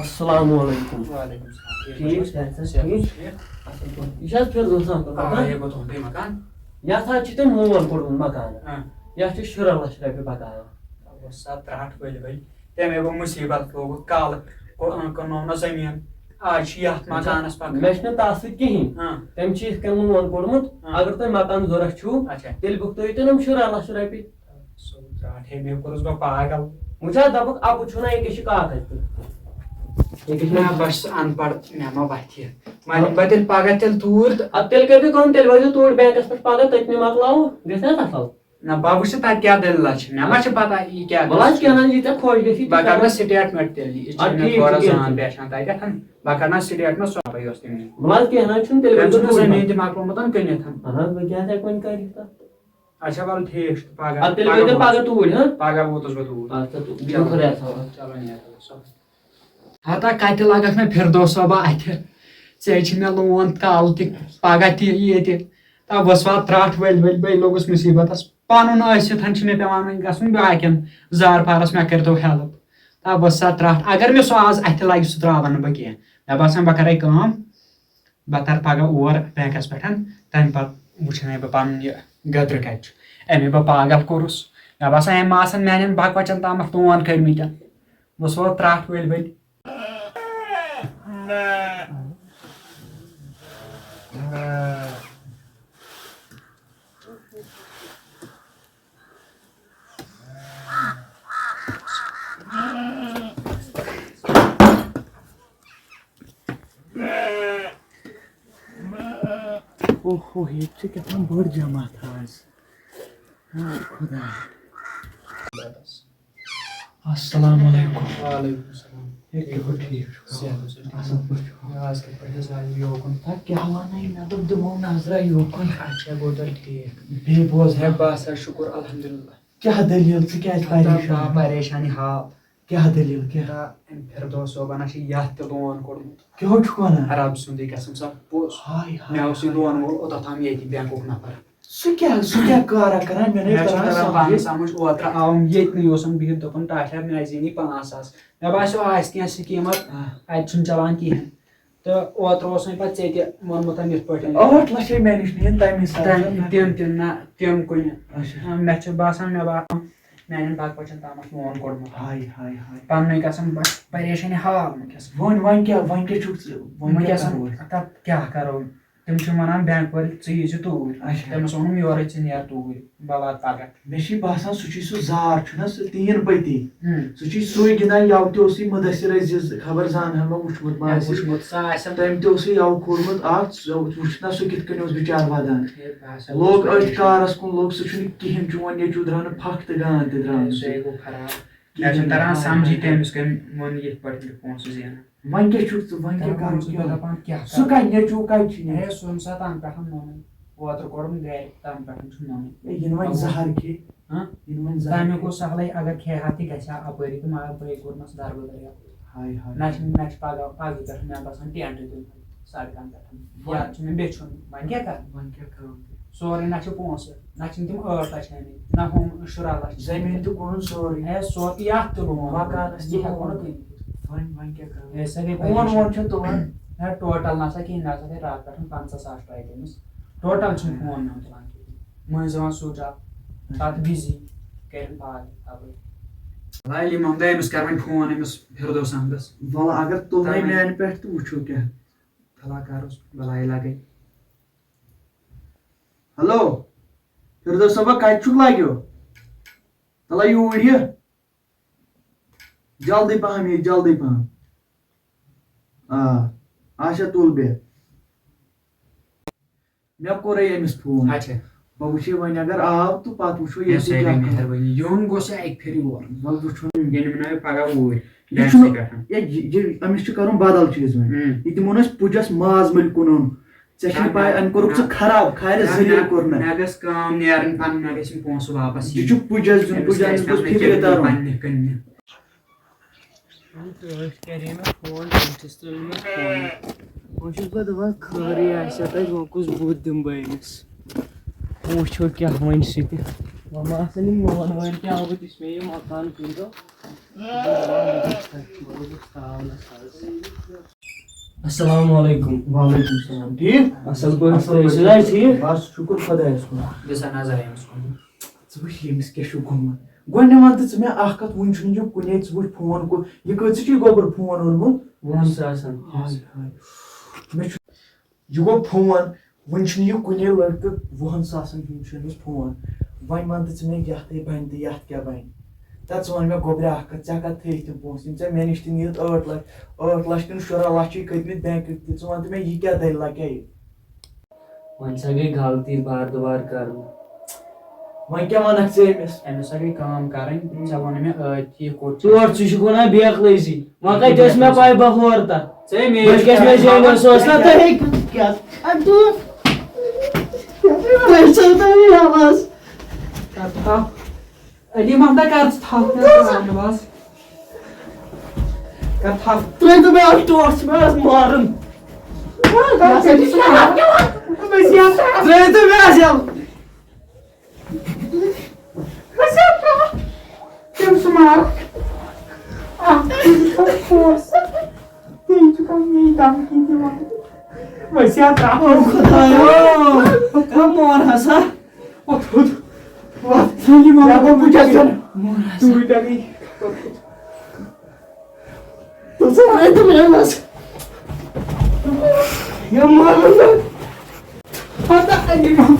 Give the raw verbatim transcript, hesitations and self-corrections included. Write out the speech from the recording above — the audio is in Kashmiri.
السلام علیکم۔ وعلیکم السلام۔ ٹھیٖک، صحت چھا ٹھیٖک؟ ٹھیٖک۔ اَصٕل پٲٹھۍ۔ یہِ چھا حظ فِردوس احمد آ، مکان؟ یہِ گوٚو تُہُنٛدُے مکان۔ یَتھ حظ چھِ تٔمۍ لون کوٚڑمُت مکانَس۔ آ۔ یَتھ چھِ شُراہ لَچھ رۄپیہِ بکایا۔ اوس سا ترٛٹھ ؤلۍ ؤلۍ۔ تٔمۍ گوٚو مُصیٖبت لوگُکھ کالہٕ۔ کو-، کٕنو نہ زٔمیٖن۔ آز چھِ یَتھ مکانَس پکان۔ مےٚ چھُنہٕ تَس سۭتۍ کِہیٖنۍ۔ آ۔ تٔمۍ چھِ یِتھ کٔنۍ لون کوٚڑمُت، آ۔ اگر تۄہہِ مکان ضوٚرَتھ چھُو، اچھا۔ تیٚلہِ بُکتٲیِو تُہۍ یِم شُراہ لَچھ رۄپیہِ۔ سُہ ترٛٹھ ہے، مےٚ کوٚرُس بہٕ پاگل۔ وٕچھ حظ، دَپُکھ اَپُز چھُنہ یہِ کیٛاہ چھِ کاکَس تہِ۔ یہِ کیٛاہ چھِ نہ، بہٕ چھُس اَن پَڑھ، مےٚ ما وَتھِ یہِ۔ وۄنۍ یِمہٕ بہٕ تیٚلہِ پَگاہ تیٚلہِ توٗرۍ تہٕ اَدٕ تیٚلہِ کٔرۍزیو کٲم، تیٚلہِ وٲتۍزیو توٗرۍ بینٛکَس پٮ۪ٹھ پَگاہ، تٔتنٕے مۄکلاوو، گژھِ نہ اَصٕل؟ نہ، بہٕ وٕچھٕ تَتہِ کیٛاہ دٔلیٖلہ چھِ، مےٚ ما چھِ پَتہ یہِ کیٛاہ وَلہٕ حظ، قٕصہٕ چھِ۔ کینٛہہ نہ حظ، یہِ ژےٚ خۄش گژھی، ژٕ بہٕ کَرٕ کَر۔ نہٕ سٹیٹمٮ۪نٛٹ تیٚلہِ، یہِ چھِ اَدٕ مےٚ ٹھیٖک چھُ، تھوڑا کینٛہہ زان چھُنہٕ۔ پہچان تَتٮ۪تھ۔ بہٕ کَرٕ نہٕ سٹیٹمٮ۪نٛٹ، سۄ پَے یۄس تٔمۍ۔ وَلہٕ حظ، کینٛہہ نہ حظ چھُنہٕ، تیٚلہِ تٔمۍ وٲتۍزیو سٕنٛز توٗرۍ۔ زٔمیٖن تہِ مۄکلومُت کٕنِتھ۔ اَہَن حظ، وۄنۍ کیٛاہ ہٮ۪کہٕ وۄنۍ کٔرِتھ تَتھ؟ اچھا، وَلہٕ ٹھیٖک چھُ، پَگاہ، اَدٕ تیٚلہِ پَگاہ وٲتۍزیو ووت۔ پَگاہ توٗرۍ، ہہ؟ پَگاہ ووتُس بہٕ توٗرۍ۔ اَدٕ سا، تہٕ بِہِو چلو۔ خۄدایَس حوالہٕ۔ چلو، نیرو، سلام۔ ہتا کتہِ لگکھ مےٚ فردوس صٲبا اتھِ؟ ژےٚ چھِ مےٚ لون کالہٕ تہِ، پگاہ تہِ ییٚتہِ۔ تا وٕژھ وا ترٛٹھ ؤلۍ ؤلۍ، بے لوٚگُس مُصیبتس۔ پنُن ٲسِتھ چھِ مےٚ پٮ۪وان وۄنۍ گژھُن باقین زارپارس، مےٚ کٔرۍتو ہیلپ۔ تا وٕژھ سا ترٛٹھ، اگر مےٚ سُہ آز اتھِ لگہِ، سُہ ترٛاوَن نہٕ بہٕ کینٛہہ۔ مےٚ باسان، بہٕ کرے کٲم، بہٕ ترٕ پگاہ اور بینکس پٮ۪ٹھ، تمہِ پتہٕ وٕچھنے بہٕ پنُن یہِ گدرٕ کتہِ چھُ۔ أمۍ بہٕ پاگل کوٚرُس۔ مےٚ باسان، أمۍ ما آسن میانٮ۪ن بکوچن تامتھ لون کٔرمٕتۍ۔ بہٕ سوز ترٛٹھ ؤلۍ ؤلۍ۔ اوہو، ییٚتہِ چھِ کیٛاہ تام بٔڑ جماعت آز۔ ہاے خۄدایا۔ السلام علیکم۔ وعلیکم السلام۔ ہے، کیٛاہ گوٚو، ٹھیٖک چھُکھا؟ صحت اوسا ٹھیٖک؟ اَصٕل پٲٹھۍ چھُکھا؟ یہِ آز کِتھ پٲٹھۍ حظ آیہِ یوکُن؟ تَتھ کیٛاہ وَنَے، مےٚ دوٚپ دِمو نظرا یوکُن۔ اچھا، گوٚو تیٚلہِ ٹھیٖک۔ بیٚیہِ بوز ہے، حظ۔ بس حظ شُکُر الحمدللہ۔ کیٛاہ دٔلیٖل؟ ژٕ کیٛازِ ہتا پریشان؟ با پریشانی حال۔ کیٛاہ دٔلیٖل؟ کیٛاہ؟ ہتا أمۍ فردوس صٲبن ہا چھِ یَتھ تہِ لون کوٚڑمُت۔ کیٛاہ چھُکھ وَنان؟ رب سُنٛدٕے قسم سا، پوٚز۔ ہاے، ہاے، مےٚ اوسُے ہاے، لون ہاے۔ وول اوٚتَتھ تام ییٚتہِ بینکُک نفر۔ سُہ کیٛاہ، سُہ کیٛاہ کارا کران؟ مےٚ نَے مےٚ چھُ تران تران پانہٕ سمجھ۔ سمجھ، اوترٕ آو ییٚتہِ نٕے اوسُم بِہِتھ، دوٚپُن، "ٹاٹھیا، مےٚ آسہِ زینی پانٛژھ ساس۔" مےٚ باسیو، آسہِ کینٛہہ سکیٖم اَتھ، آ۔ اَتہِ چھُنہٕ چلان کِہیٖنۍ۔ تہٕ اوترٕ اوس وۄنۍ پَتہٕ ژےٚ تہِ ووٚنمُت مےٚ یِتھ پٲٹھۍ۔ ٲٹھ لَچھ ہے مےٚ نِش نِیِن تَمی ساتہٕ۔ تَمہِ، تِم، تِم نہ، تِم کُنہِ۔ اچھا۔ آ، مےٚ چھُ باسان، مےٚ باسان، میٛانٮ۪ن بَکوَچَن تامَتھ لون کوٚڑمُت۔ ہاے، ہاے، ہاے۔ پَننُے قسم، بَس پریشٲنی حال وٕنکیٚس۔ وۄنۍ، وۄنۍ کیٛاہ، وۄنۍ کیٛاہ چھُکھ ژٕ، وۄنۍ کیٛاہ وٕنکیٚس کرو أسۍ؟ تَتھ کیٛاہ کرو؟ تِم چھِ وَنان بینک وٲلۍ، "ژٕ یی زِ توٗرۍ۔" اچھا۔ تٔمِس ووٚنُم، "یورَے ژٕ نیر توٗرۍ، بہٕ واتہٕ پَگاہ۔" مےٚ چھِ باسان، سُہ چھُے سُہ زار، چھُنہ سُہ تین پٔتی؟ ہُم۔ سُہ چھُے سُے گِنٛدان، یَوٕ تہِ اوسُے مُدثر عزیز، خبر زانہٕ ہا مےٚ وٕچھمُت ما مےٚ آسہِ۔ وٕچھمُت، سُہ آسٮ۪م۔ تٔمۍ تہِ اوسُے یَوٕ کوٚرمُت اَکھ، ژٕ وٕچھ نہ سُہ کِتھ کٔنۍ اوس بِچار وَدان۔ ہے، بہٕ ہسا لوٚگ اوسُس أتھۍ پریشان۔ کارَس کُن، لوٚگ، سُہ چھُنہٕ کِہیٖنۍ، چون نیٚچوٗ درٛاو نہٕ پھَکھ تہٕ گانٛد تہِ درٛاو ہے، نہٕ سُہ سُہ۔ ہے گوٚو خراب۔ کِہیٖنۍ مےٚ چھُنہٕ نہٕ تَران خراب۔ سَمجھی تٔمِس کٔمۍ ووٚن یِتھ پٲٹھۍ یہِ پونٛسہٕ زینان۔ وۄنۍ کیٛاہ چھُکھ ژٕ، وۄنۍ کیٛاہ تَران کَرو وۄنۍ چھُس بہٕ کیٛاہ؟ دَپان کیٛاہ سُہ کَرٕ؟ کَتہِ، نیٚچوٗ کَتہِ چھُ یہِ؟ ہے، سُہ ییٚمہِ ساتہٕ تَنہٕ پٮ۪ٹھ نوٚنُے۔ اوترٕ کوٚرُم گَرِ، تَنہٕ پٮ۪ٹھ چھُنہٕ نوٚنُے۔ ہے، یِنہٕ وۄنۍ اَوٕ۔ زَہر کھے۔ ہاں؟ یِنہٕ وۄنۍ زَہر تَمیُک کھے۔ اوس سہلٕے، اگر کھے ہا تہِ گژھِ ہا اَپٲری تہٕ مگر بہٕ ہے کوٚرمَس دَربٕدَر یَپٲرۍ۔ ہاے ہاے۔ نہ چھِ، نہ چھِ پَگاہ، پَگہٕ پٮ۪ٹھ مےٚ باسان ٹٮ۪نٛٹ دیُن سڑکَن پٮ۪ٹھ۔ وۄنۍ۔ یا چھُ مےٚ بیٚچھُن، وۄنۍ کیٛاہ کَرٕ؟ وۄنۍ کیٛاہ کَرو تیٚلہِ؟ سورُے نہ چھِ پونٛسہٕ، نہ چھِنہٕ تِم ٲٹھ لَچھ آمٕتۍ، نہ ہُم شُراہ لَچھ۔ زٔمیٖن تہِ کٕنُن سورُے۔ ہے، سورُے یَتھ تہِ لون۔ مکانَس تہِ یہِ ہٮ۪کو لون۔ نہٕ کٔنِتھ۔ وۄنۍ، وۄنۍ کیٛاہ کَرو؟ ہے، سۄ گٔے فون پریشٲنی۔ وون چھا تُلان؟ ہے، ٹوٹل نہ سا کِہیٖنۍ، مےٚ ہسا گٔے راتہٕ پٮ۪ٹھ پنٛژاہ ساس ٹراے تٔمِس۔ ٹوٹل چھُنہٕ فون مےٚ تُلان کِہیٖنۍ۔ مٔنٛزۍ یِوان سُچ آف، پَتہٕ بِزی، کَرٮ۪ن پاگل اَپٲرۍ۔ وَلہٕ یِمَن دۄہ أمِس کَرٕ وۄنۍ فون، أمِس فِردوس احمدَس۔ وَلہٕ اگر تُلنَے تَمے۔ میٛانہِ پٮ۪ٹھ تہٕ وٕچھو کیٛاہ۔ فِلحال کَروس بَلایہِ لَگٕنۍ۔ ہیلو، فردوس صٲبا، کَتہِ چھُکھ لگیو؟ تَلہ یوٗرۍ یہِ۔ جلدی پہم یہِ، جلدی پہم۔ آ، اچھا، تُل بیٚہہ۔ مےٚ کوٚرے أمِس فون۔ اچھا۔ بہٕ وٕچھے وۄنۍ اگر آو تہٕ پتہٕ وٕچھو ہے، ییٚتہِ سۄے کیٛاہ گٔے کَرو۔ مہربٲنی۔ یُن گوٚژھ سُہ اَکہِ پھِرِ یور۔ وَلہٕ وٕچھو۔ ییٚلہِ نہٕ مےٚ پگاہ اوٗرۍ یہِ گژھِ چھُنہٕ، پٮ۪ٹھ۔ ہے، یہِ، یہِ، أمِس چھُ کَرُن بدل چیٖز وۄنۍ۔ اۭں۔ یہِ دِمون أسۍ پُجَس ماز مٔلۍ کٕنُن۔ ژےٚ چھُے نہ، پَے، نہ، أمۍ کوٚرُکھ ژٕ نہ۔ خراب، خارِ نہ، ذٔلیٖل نہ، کوٚر نہ۔ مےٚ گژھِ کٲم نیرٕنۍ پَنٕنۍ، مےٚ گژھِ یِم پونٛسہٕ واپَس یہِ یِنۍ۔ چھُ پُجَس دیُن، أمِس پُجَس گژھِ دیُن، نہٕ فِکرِ کینٛہہ تَرُن۔ پنٛنہِ کِنۍ۔ تٔمۍ کَرے مےٚ فون، تٔمۍ چھُس تُلۍ مےٚ فون۔ وۄنۍ چھُس بہٕ دَپان، خٲرٕے آسہِ ہا تَتہِ، وۄنۍ کُس بُتھ دِمہٕ بہٕ أمِس؟ وۄنۍ وٕچھو کیٛاہ وَنہِ سُہ تہِ۔ وۄنۍ ما آسَن یِم لون وٲلۍ تہِ آمٕتۍ، یُس مےٚ یہِ مکان کٕنۍزیو۔ السلام علیکم۔ وعلیکم السلام۔ ٹھیٖک؟ اَصٕل پٲٹھۍ، تُہۍ ٲسِو حظ ٹھیٖک؟ بس شُکُر خۄدایَس کُن۔ دِژا نظر أمِس کُن۔ ژٕ وٕچھ ییٚمِس کیٛاہ چھُ گوٚمُت۔ گۄڈٕنٮ۪تھ وَن تہٕ ژٕ مےٚ اَکھ کَتھ، وُنہِ چھُنہٕ یہِ کُنے، ژٕ وٕچھ فون کو-، یہِ کۭژٕ چھُے گۄبُر فون اوٚنمُت؟ وُہَن ساسَن۔ ہاے ہاے۔ مےٚ چھُ یہِ گوٚو فون، وُنہِ چھُنہٕ یہِ کُنے لٔڑکہٕ، وُہَن ساسَن ہُنٛد چھُ أمِس فون۔ وۄنۍ وَن تہٕ ژٕ مےٚ یَتھ ہے بَنہِ تہٕ یَتھ کیٛاہ بَنہِ؟ تہٕ ژٕ وَن مےٚ گوٚبرِ اَکھ کَتھ، ژےٚ کَتہِ تھٲیِتھ تِم پونٛسہٕ یِم ژےٚ مےٚ نِش تہِ نِیِتھ ٲٹھ لَچھ، ٲٹھ لَچھ کِنہٕ شُراہ لَچھ چھُے کھٔتۍمٕتۍ بٮ۪نٛکٕکۍ تہِ؟ ژٕ وَن تہٕ مےٚ یہِ کیٛاہ دٔلیٖلہ کیٛاہ یہِ؟ وۄنۍ سا گٔے غلطی بار دُبار کرٕنۍ۔ وۄنۍ کیٛاہ وَنکھ ژٕ أمِس؟ أمِس سا گٔے کٲم کرٕنۍ، ژےٚ ووٚنُے مےٚ ٲدۍ تہِ یہِ کوٚت چھُ۔ ژٕ چھُکھ وَنان بیکلٲزی، وۄنۍ کَتہِ ٲس مےٚ پَے بہٕ ہور تَتھ؟ ژےٚ مےٚ بٔلۍ کیٛاہ چھِ مےٚ جیٚمۍ اوس، اوس نہ تۄہہِ کیٛاہ؟ اَدٕ تۄہہِ چھَو تۄہہِ آواز۔ کَر تھپھ۔ علی محمدہ، کر ژٕ تھپھ، مےٚ ٲس آواز۔ کر تھپھ۔ ترٛٲیِو تہٕ مےٚ اَتھ ٹوٹھ، چھُ مےٚ اَتھ مارُن۔ کر ژٕ تہِ سُہ مار۔ ترٛٲیِو تہٕ مےٚ اَتھ یَلہٕ۔ تٔمۍ سُہ مار۔ اَتھ چھُ پونٛسہٕ۔ بیٚیہِ چھُ کانٛہہ مےٚ دھمکی دِوان۔ وسیع ترٛاو۔ او خۄدایو، کم مور ہسا۔ وۄتھ، وۄتھ، وۄتھ۔ سٲلِم یا گوٚو بہٕ کیٛاہ کرٕ؟ مور ہسا۔ دوٗرِ پٮ۪ٹھٕے۔ تُل سا، اَتہِ مےٚ منٛز۔ یا مور ہسا۔ پتہٕ اَمہِ منٛز۔